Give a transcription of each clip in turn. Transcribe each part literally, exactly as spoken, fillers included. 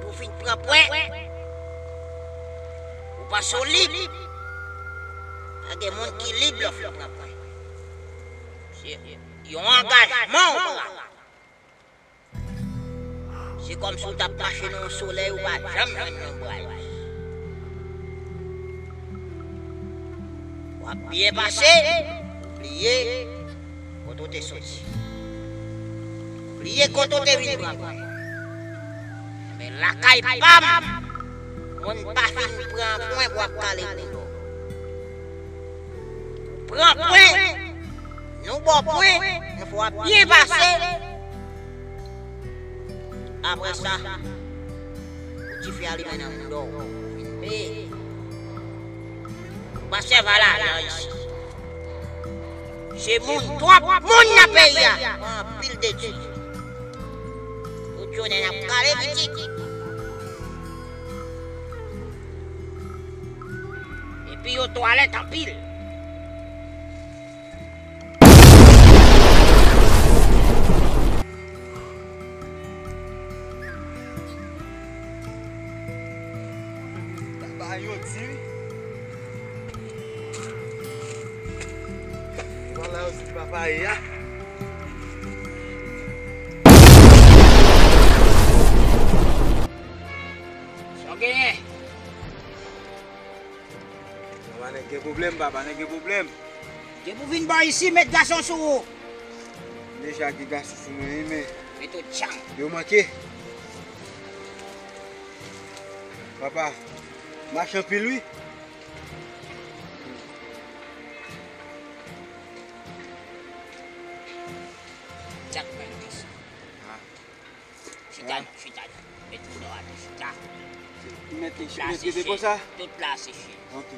Ou fin pran pwen, ou panse w lib. Pa gen moun ki lib lè w fin pran pwen. Se yon angajman ou pran. Se kòmsi w t ap mache nan yon solèy ou pa janm jwenn lonbraj. W ap byen pase, ou bliye kote w te soti. Ou bliye kote w te vin pran pwen. Men lakay pa m, moun pa fin pran pwen pou w ap kale kou do. Pran pwen, nou ba w pwen, men fò w ap byen pase. Apre sa, pou dife a limen nan bouda w, vin peye. Ou pa sèvi a lajan isi. Se moun, twòp moun nan peyi a. Anpil de ti. Tout jounen n ap kale pitit. Epi yo twalèt anpil. Papa yo di wi. Vwala yo di papa ye a. Sa w genyen? Papa, nèg gen pwoblèm, papa, nèg gen pwoblèm. Depi w vin bò isi, met gason sou ou. Deja gen gason sou mwen, wi, men. Met ou tchanm. Yo manke. Papa, mache anpil, wi. Tchak, men, wi. Ah. Chita non, chita non. Met kou nan atè, chita. Mete, mete konsa? Tout la seche. Ok.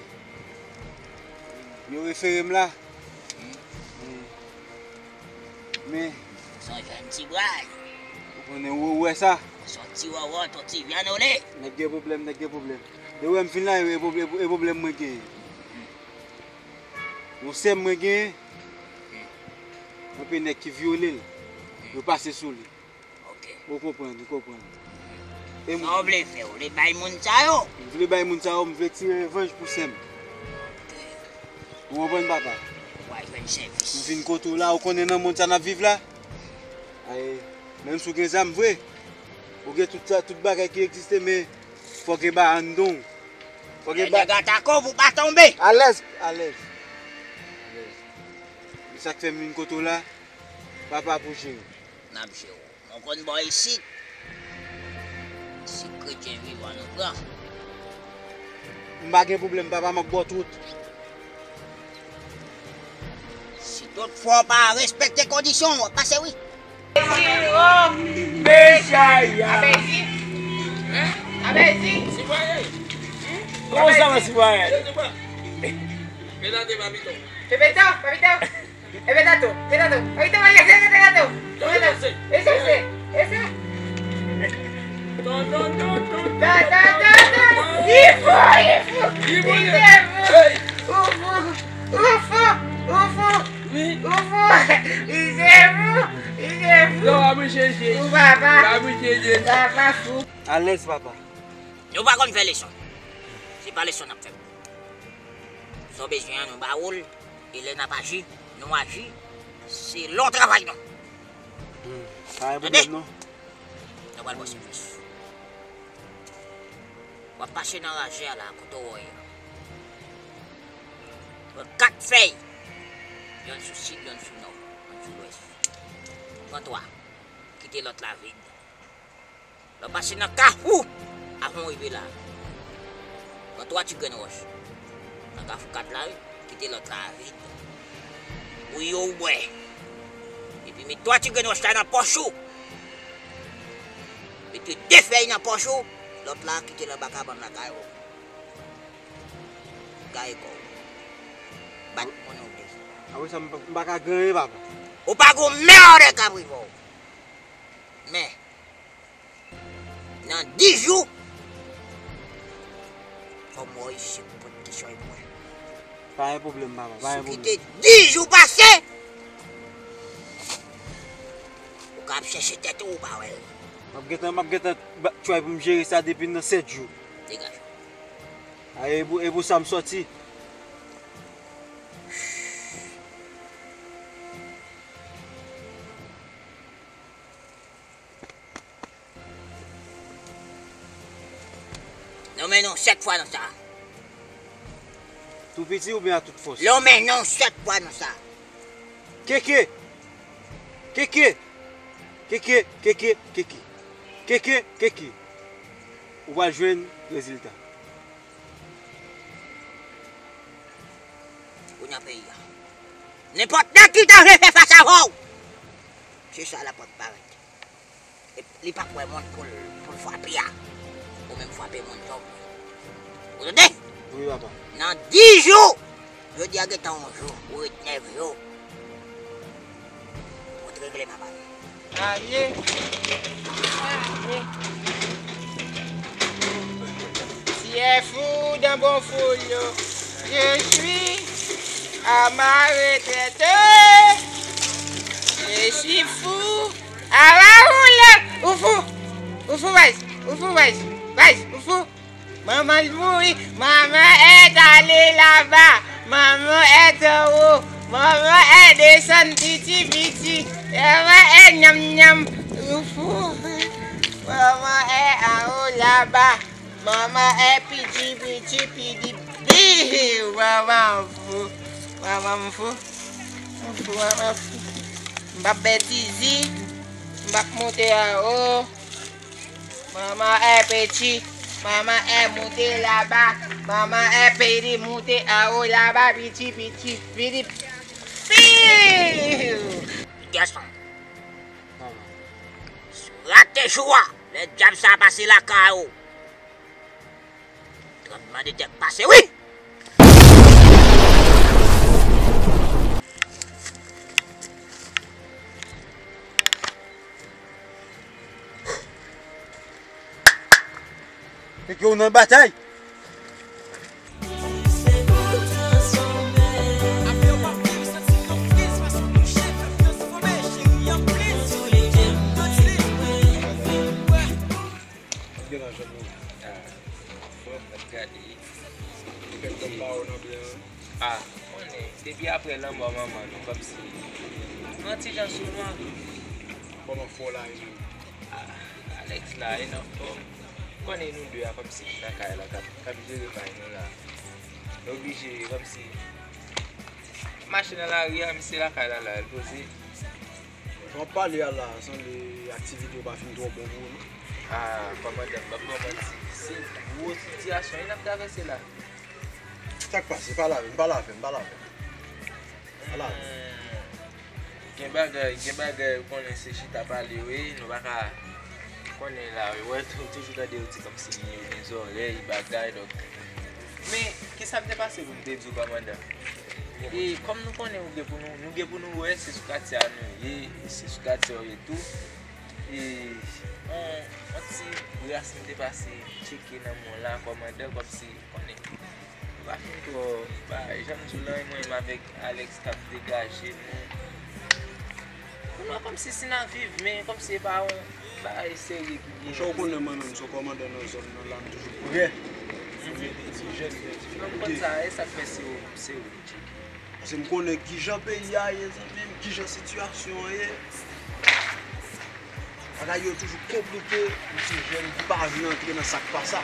Yo refere m la. Hmm. Men. Son jèn ti bray. Ou konnen ou wè sa? Son ti wòwòt, on ti vyann ole. Nèg gen pwoblèm, nèg gen pwoblèm. Yo wè m fin la, e pwoblèm, e pwoblèm mwen genyen. Yon sè m mwen genyen. Anpil nèg ki vyole l. Yo pase sou li. Ok. Ou konprann, ou konprann. E m- Sa w vle fè? W vle bay moun sa yo? M vle bay moun sa yo, m vle tire revanj pou sè m. Ok. Ou konprann, papa? W a jwenn sèvis. M vin kote w la, ou konnen nan mond sa n ap viv la. Ay, menm si w gen zam vre, ou gen tout sa, tout bagay ki egziste, men fò gen ba anndan w. Fò gen ba- Lè nèg atake w pou w pa tonbe. Alèz, alèz. Alèz. E sa k fè m vin kote w la, papa, pou jere. N ap jere w. Mwen konn bò isit. Si kretyen vivan nou pran. M pa gen pwoblèm, papa, m ap ba w tout. Si tout fwa w pa respekte kondisyon, w ap pase wi. Mechaya. Abezi. Abezi. Kòman sa va, sitwayen? Pepe to, papi to. Epe tato, te tato. Ay, te mwen, te tato. Te tato. Ese, ese, ese. Ta, ta, ta, ta. Li fou, li fou. Li fou. Ou fou, ou fou, ou fou. Ou fou. Li se fou, li se fou. Ou papa. Papa fou. Alèz, papa. Nou pa konn fè leson. Se pa leson n ap fè. Sa w bezwen an, nou ba ou l. E lè n ap aji, nou aji selon travay nou. Hmm, pa gen pwoblèm non. Nou pral bò siplis. W ap pase nan raje a la, kote w wè a. Pran kat fèy. Yonn sou sid, yonn sou nò, yonn sou lwès. Pran twa. Kite lòt la vid. Lè w pase nan kafou, avan w rive la, pran twa ti grenn wòch. Nan kafou kat la, wi, kite lòt la vid. Bouyi yo ou bwè. Epi met twa ti grenn wòch la nan pòch ou. Mete de fèy nan pòch ou, lòt la kite l anba kabann lakay ou. Gaye kò w. Bat moun ou vle. Apre sa, m pa, m pa ka gen anyen, papa. Ou pa gon mèdè k ap rive w. Men, nan dis jou, fò m wè w isi pou pote kesyon pou mwen. Pa gen pwoblèm, papa, pa gen pwoblèm. Si w kite dis jou pase, ou ka ap chèche tèt ou, ou pa wè l. M ap gentan, m ap gentan ba- try pou m jere sa depi nan sèt jou. Degaje. A, e pou, e pou sa m sòti. Non, men non, sèt fwa nan sa. Tou piti oubyen a tout fòs? Non, men non, sèt fwa nan sa. Keke! Keke! Keke, keke, keke. Keke, keke. Ou pral jwenn rezilta. Kounye a peyi a. Nenpòt nèg ki ta vle fè fas avè w, se sa l ap parèt. E li p ap wè moun pou l, pou l frape a. Ou menm frape moun zòm. Ou tande? Wi, papa. Nan dis jou, jodi a gentan yon jou, ou ret nèf jou. Ou t regle m apa. Amye. Amye. Tiye fou dan bon fou yo. Je suis à ma retraite. Je suis fou. Ala ou la. Ou fou. Ou fou, baz. Ou fou, baz. Baz, ou fou. Manman l mouri, manman est allée là-bas, manman est en haut, manman est descend piti piti, manman est nyam nyam, ou fou. Manman est en haut là-bas, manman est piti piti piti pi, manman fou, manman m fou, m fou, manman fou. M p ap betize, m p ap monte anwo. Manman è peti, manman è moute laba, manman è peri moute anwo laba, piti, piti, piti, piu! Gason, rate jou a, lè dyab sa a pase lakay ou. Tranblemanntè k pase, wi! Nèg yo nan batay. Gen nan janm yo. Ah, fò n ap gade. Ou fè kòm pa ou nan byen an. Ah, konnen, depi apre lanmò manman nou, kòmsi, nou an ti jan sou nou ankò. Kòman fò la ye menm? Ah, Alex la, e nan fòm. Konnen nou de a, kòmsi ki nan kay la, k ap, k ap jere bay nou la. Nou oblije, kòmsi, mache nan lari a, misye lakay la, la, l poze. Jan w ap pale a la, sanble aktivite yo pa fin twò bon pou ou, non? Ah, kòmandan, m p ap ba w manti. Se gwo sitiyasyon wi n ap travèse la. Sa k pase? Pale avè m, pale avè m, pale avè m. Pale avè m. Hmm. Gen bagay, gen bagay, ou konnen se chita pale wi, nou pa ka konnen la, wi. Wè, tou, toujou tande yo di kòmsi yo gen zòrèy, bagay, donk. Men, kisa k te pase pou m te di w, kòmandan? E kòm nou konnen ou gen pou nou, nou gen pou nou wè, se sou katye a nou ye, se sou katye a w ye tou. E on, on ti bras m te pase tcheke nan men w la, kòmandan, kòmsi, konnen. Nou pa fin twò bay, jan m di w lan, mwen menm avèk Alex k ap degaje nou. Pou nou, kòmsi si n a viv, men kòmsi e pa yon bagay serye ki gen. Monchè, ou konnen mwen menm, se yon kòmandan nan zòn nan la, m toujou prè. Sou de ti jèn, de ti fi. Non, m konn sa, e sa k fè se ou, se ou m tcheke. Paske m konnen kijan peyi a ye, zanmi m, kijan sitiyasyon an ye. Bagay yo toujou konplike pou ti jèn ki pa vle antre nan sa k pa sa.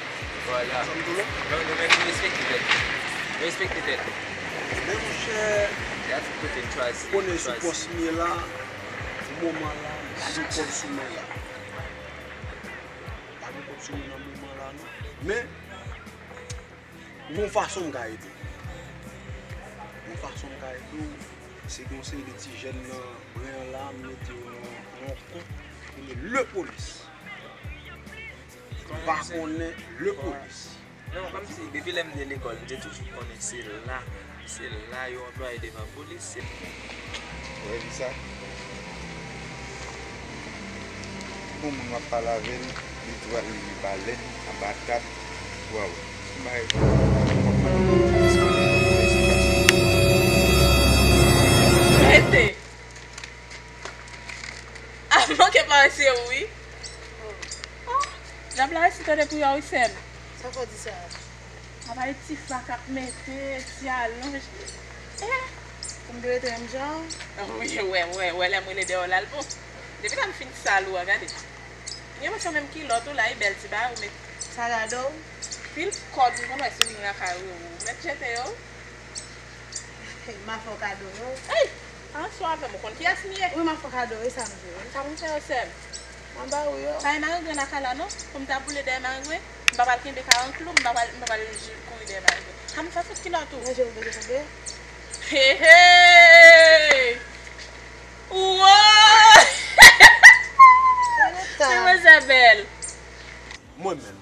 Vwala. Sa m di w la? Non, nou menm nou respekte tèt nou. Nou respekte tèt nou. Men monchè, se a tout kote n chwazi. Konnen sou pòs m ye la, pou moman la, m pa gen kòb sou mwen la. M pa gen kòb sou mwen nan moman la, non. Men, Gon fason m ka ede w. Gon fason m ka ede w, se gen yon seri de ti jèn nan Bren an la, m mete yo nan, nan yon kont ki rele Lepolis. Ou pa konnen Lepolis. Non, kòmsi, depi lè m te lekòl, m te toujou konnen se la, se la yo anplwaye devan polis, se Ou wè vi sa? Gon moun w ap pale avè l, li tou al rive balèn anba tab. Waw, se yon bagay. Rete! A manke pase wi. Djab la resi tande pou yo wi sè m. Sa fè w di sa? Apa e ti fla k ap mete, ti alonj. Eh! Pou m te rete menm jan? Wi, wè, wè, wè, lè m rele dèyè w la l bon. Depi lè m fin sal ou a, gade. M gen enpresyon menm kilòt ou la, e bèl ti bagay ou met. Sa gade w? Pil kòd m konn wè sou moun lakay ou, ou mèt jete yo. M a fè w kado yo. Ey! Ann sou avè m, ou konn kiyès m ye? Wi, m a fè w kado, e sa m di w. Sa pou m fè yo sè m? M a ba ou yo. Pa gen marengren lakay la non. Pou m ta boule dèyè marengren, m pa pral kenbe karanklou, m pa pral, m pa pral kouri dèyè marengren. Sa m fè fout kilòt ou? Manje ou bezwen tonbe? Hey, hey! Woy! Demwazèl bèl. Mwen menm,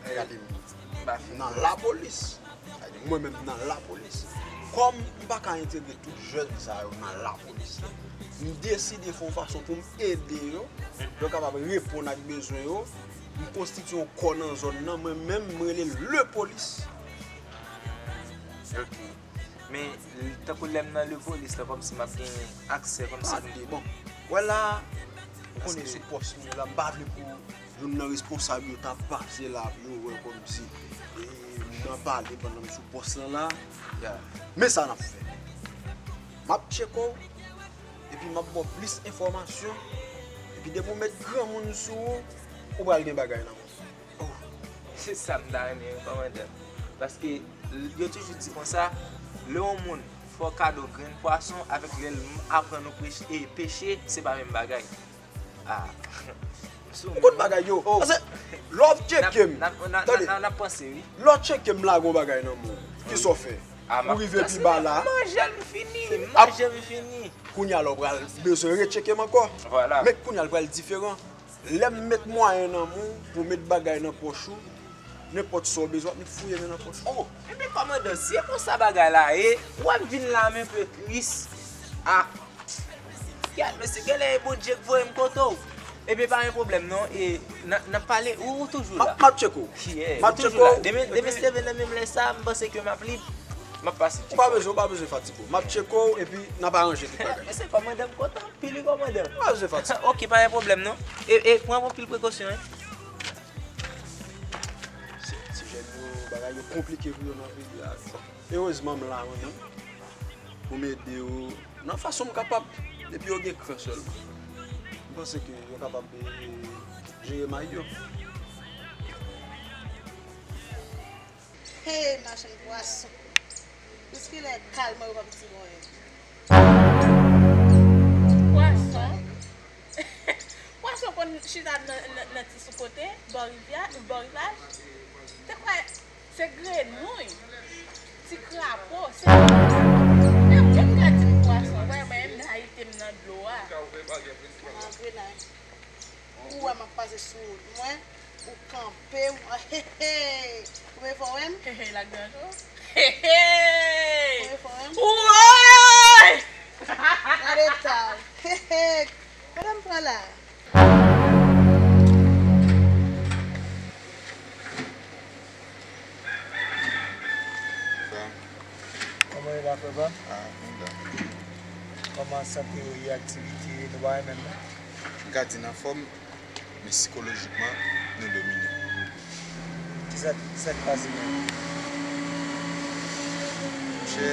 gade m nan lapolis. Gade mwen menm nan lapolis. Kòm m pa ka entegre tout jèn sa yo nan lapolis la, m deside fè yon fason pou m ede yo, yo kapab reponn ak bezwen yo. M konstitye yon kò nan zòn nan, mwen menm, m rele Lepolis. Ok. Men, tankou lè m nan Lepolis la, kòmsi m ap gen aksè, kòmsi. Gade, bon, wè la, ou konnen se pòs m ye la, m pa vle pou youn nan responsab yo ta pase la pou yo wè kòmsi, e, m nan pale pandan m sou pòs lan la. Men sa n ap fè. M ap tcheke w, epi m ap ba w plis enfòmasyon, epi depi w met granmoun sou ou, ou pral gen bagay nan men w. Oh, se sa m ta renmen wi, kòmandan. Paske yo toujou di konsa, lè yon moun fè w kado grenn pwason, avèk lè l aprann ou preche, e peche, se pa menm bagay. Ah. Ou konn bagay yo. Oh. Paske lè w ap tcheke m, tande, n ap panse wi. Lè w tcheke m lage yon bagay nan men w, kisa w fè? Ou rive pi ba la. Manje m fini, manje m fini. Kounye a la w pral bezwen retcheke m ankò. Vwala. Men kounye a l pral diferan. Lè m met mwayen nan men w pou w met bagay nan pòch ou, nenpòt sa w bezwen, w ap met fouye men nan pòch ou. Oh, ebyen kòmandan, si e konsa bagay la ye, w ap vin la men pe tris. Ah, gad, mesye, genlè e Bondye k voye m kote w. Ebyen, pa gen pwoblèm non, e n ap, n ap pale, ou, ou toujou la. M ap tcheke w. M ap tcheke w. Demen, demen se leve nan menm lè sa, m panse ke m ap lib. M ap pase tcheke w. Ou pa bezwen, ou pa bezwen fatige w. M ap tcheke w, epi n ap aranje tout bagay. Mesye, kòmandan m kontan. Pil wi kòmandan. Pa bezwen fatige. Ok, pa gen pwoblèm non. E, e, pran anpil prekosyon wi. Ti, ti jèn yo, bagay yo konplike pou yo nan peyi a. Erezman m la mwen menm. Pou m ede yo nan fason m kapab. Depi yo gen kran sèlman. M panse ke yo kapab, e, jere may yo. Hey, machann pwason. Jiskilè kalman yo pa piti mwen. Pwason. Pwason konn chita nan, nan, nan ti sou kote, bò rivyè, bò rivaj. Te kwè se grenouy, ti krapo, se. E mwen m ka di m pwason, wè, mwen menm nan ayite m nan dlo a. Mwen antre nan. Ou wè m ap pase sou wout mwen, ou kanpe, ou, he, he. Ou vle fè w wè m? He, he, l ap granje w. He, he. Ou vle fè w wè m? Woy! Gade ta w. He, he. Kote m pran la? Frè m. Kòman w ye la, frè pa m? Ah, m la. Kòman sante w ye, aktivite, nou pa renmen m non? M ka di n anfòm, men sikolojikman, nou domine. Kisa, kisa k pase menm? Monchè,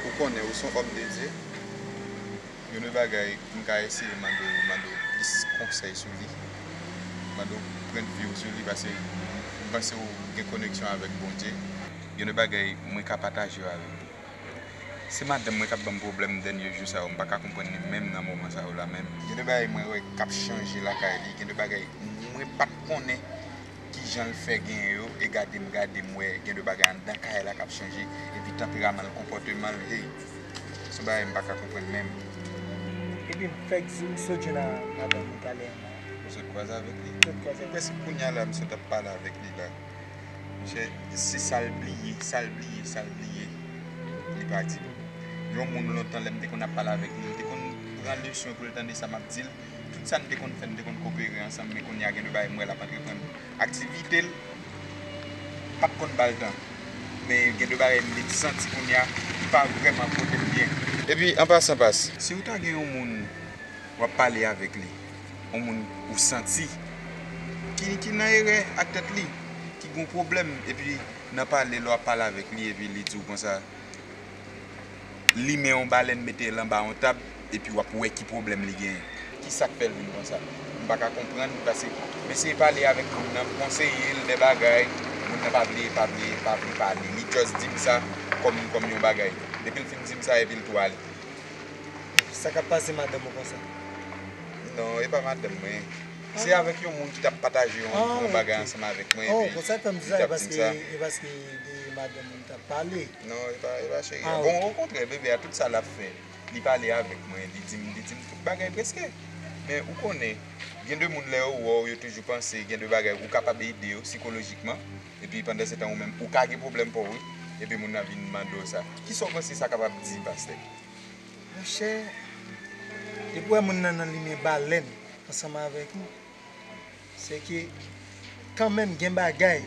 ou konnen, ou se yon òm de Dye. Gen de bagay m ka eseye mande w, mande w plis konsèy sou li. Mande w pwennvi w sou li, paske m panse w gen koneksyon avèk Bondye. Gen de bagay mwen ka pataje yo avè w. Se madanm mwen k ap ban m pwoblèm dènye jou sa yo, m pa ka konprann li menm nan moman sa yo la menm. Gen de bagay mwen wè k ap chanje lakay li, gen de bagay mwen pa t konnen kijan l fè genyen yo, e gade m, gade m wè gen de bagay anndan kay la k ap chanje, epi tanperaman l, konpòteman l, hey, se yon bagay m pa ka konprann menm. Epi m fèk sot jwenn a madanm mwen talè a. Ou sot kwaze avèk li? Sot kwaze avèk li. Prèske kounye a la, m sot ap pale avèk li la. Monchè, se sa l bliye, sa l bliye, sa l bliye, li pa di m. Yon moun lontan, lè m te konn ap pale avèk li, m te konn pran leson pou l tande sa m ap di l. Tout sa n te konn fè, n te konn kopere ansanm, men kounye a gen de bagay m wè l ap antreprann aktivite l, pa t konn ba l tan. Men gen de bagay m vin santi kounye a ki pa vrèman pote m byen. Epi, an pasan, Pas, si w ta gen yon moun w ap pale avèk li, yon moun ou santi ki, ki nan erè ak tèt li, ki gen yon pwoblèm, epi nan pale, lè w ap pale avèk li, epi li di w konsa, limen yon balèn, mete l anba yon tab, epi w ap wè ki pwoblèm li genyen. Ki sa k fè l vin konsa? M pa ka konprann, paske m eseye pale avèk moun nan, m konseye l de bagay, moun nan pa vle, pa vle, pa vle pale. Li just di m sa kòm, kòm yon bagay. Depi l fin di m sa, epi l tou ale. Sa k ap pase madanm ou konsa? Non, e pa madanm mwen. Se avèk yon moun ki t ap pataje yon, yon bagay ansanm avèk mwen, epi konsa k fè m di sa, e paske, e paske de madanm ou t ap pale. Non, e pa, e pa cheri. Ah, bon, okontrè, bebe a, tout sa l ap fè, li pale avèk mwen, li di m, li di m tout bagay prèske. Men ou konnen, gen de moun lè yo wè w, yo toujou panse gen de bagay ou kapab ede yo sikolojikman, epi pandan se tan ou menm, ou ka gen pwoblèm pa w, wi, epi moun nan vin mande w sa. Kisa w panse sa kapab di, pastè? Monchè, depi w wè moun nan nan limen balèn ansanm avèk ou, se ke kanmenm gen bagay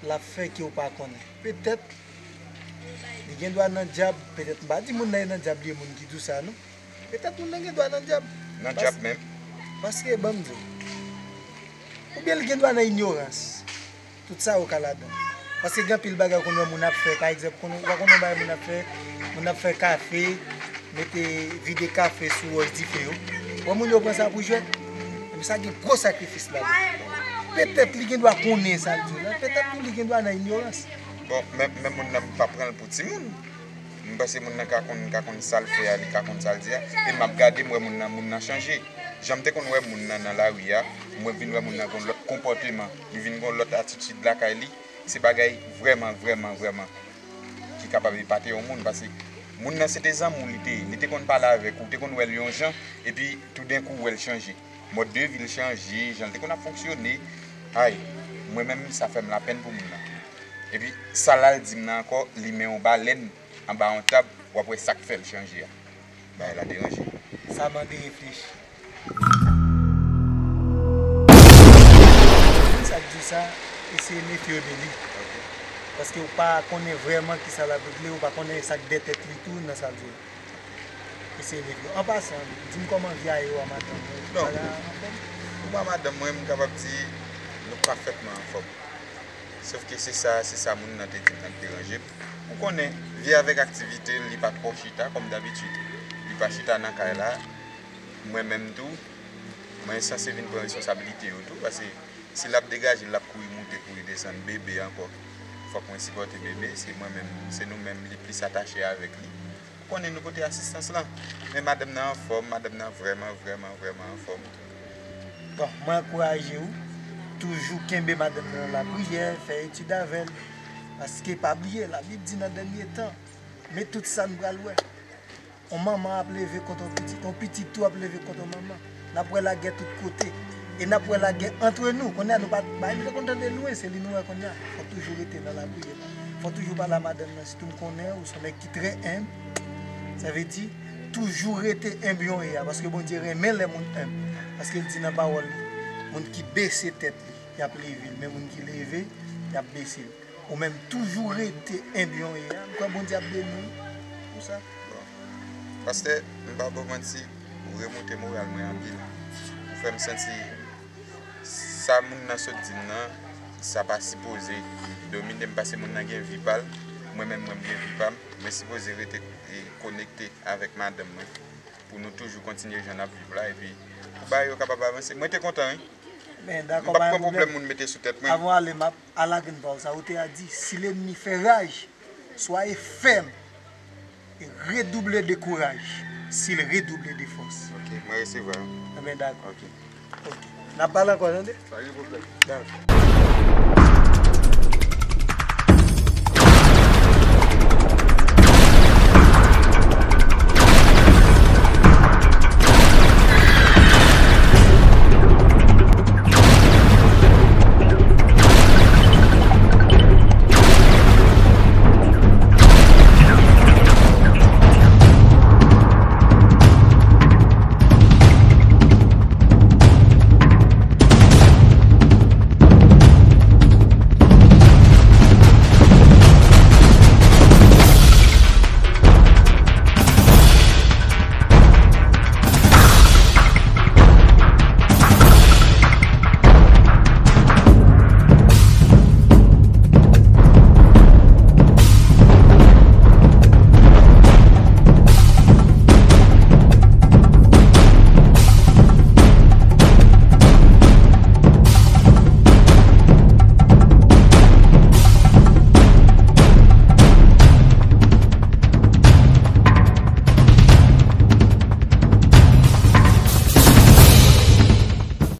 l ap fè ke w pa konnen. Petèt, li gen dwa nan dyab, petèt m pa di moun nan e nan dyab li ye, moun ki di w sa non. Petèt moun nan gen dwa nan dyab. Nan dyab menm. Paske, ban m di w, oubyen li gen dwa nan inyorans. Tout sa yo ka ladan. Paske gen anpil bagay ou konn wè moun ap fè. Pa egzanp, konn, ou pa konn yon bagay moun ap fè, moun ap fè kafe, mete, vide kafe sou wòch dife yo. Ou wè moun yo pran sa pou jwèt. Men sa gen gwo sakrifis ladan. Petèt li gen dwa konnen sa l di w la. Petèt tou li gen dwa nan inyorans. Bon, men, men moun nan pa pran l pou timoun. M panse moun nan ka konn, ka konn sa l fè a, li ka konn sa l di a. E m ap gade, m wè moun nan, moun nan chanje. Jan m te konn wè moun nan nan lari a, mwen vin wè moun nan gen yon lòt konpòteman. Li vin gen yon lòt atitid lakay li. Se bagay vrèman, vrèman, vrèman ki kapab epate yon moun. Paske moun nan se te zanmi w li te ye. Li te konn pale avèk ou, ou te konn wè l yon jan, epi toudenkou ou wè l chanje. Mòd de vi l chanje, jan l te konn ap fonksyone. Ay, mwen menm, sa fè m lapenn pou moun nan. Epi, sa l al di m nan ankò, limen yon balèn anba yon tab, w ap wè sa k fè l chanje a. Bagay la deranje. Sa mande reflechi. Moun sa k di w sa, eseye mefye w de li. Paske w pa konnen vrèman kisa l ap regle, w pa konnen sa k dèyè tèt li tou nan sa l di w. Eseye mefye w. An pasan, di m kòman vi a ye w a madanm ou. Non. Bagay a anfòm? Pou mwen, madanm mwen, m kapab di nou pafètman anfòm. Sòf ke se sa, se sa moun nan te di m nan ki deranje m. Ou konnen, vi avèk aktivite l, li pa twò chita, kòm dabitid. Li pa chita nan kay la. Mwen menm tou, mwen sanse vin pran responsablite yo tou, paske si l ap degaje, l ap kouri moute, kouri desann, bebe ankò. Fòk mwen sipòte bebe, se mwen menm, se nou menm li plis atache avèk li. Konnen nou pote asistans lan. Men madanm nan anfòm, madanm nan vrèman, vrèman, vrèman anfòm. Bon, mwen ankouraje w, toujou kenbe madanm nan nan lapriyè, fè etid avè l. Paske pa bliye, Labib di nan dènye tan, men tout sa n pral wè. On manman ap leve kont on pitit, on pitit tou ap leve kont on manman. N ap wè lagè tout kote. E n ap wè lagè antre nou. Kounye a nou pa, bagay nou te konn tande lwen, se li nou wè kounye a. Fò toujou rete nan lapriyè. Fò toujou pale a madanm nan, sitou m konnen ou se yon nèg ki trè enb. Sa vle di, toujou rete enb jan w ye a, paske Bondye renmen lè moun enb. Paske l di nan pawòl li, moun ki bese tèt li, y ap leve l, men moun ki leve, y ap bese l. Ou menm, toujou rete enb jan w ye a. M kwè Bondye ap beni w pou sa. Bon. Pastè, m pa ba w manti, ou remoute moral mwen anpil. Ou fè m santi sa moun nan sot di m nan, sa pa sipoze domine m, paske moun nan gen vi pa l, mwen menm, mwen, m gen vi pa m. Mwen sipoze rete, e, konekte avèk madanm mwen pou nou toujou kontinye jan n ap viv la, epi pou bagay yo kapab avanse. Mwen te kontan, wi. M p ap pran pwoblèm moun mete sou tèt mwen. Avan w ale, m ap al a grenn pawòl sa. Ou te a di, si lènmi fè raj, soyez ferme et redoubler de courage s'il redouble de force. Ok, mwen resevwa. Enben, dakò. Ok. Ok. N ap pale ankò, tande? Pa gen pwoblèm. Dakò.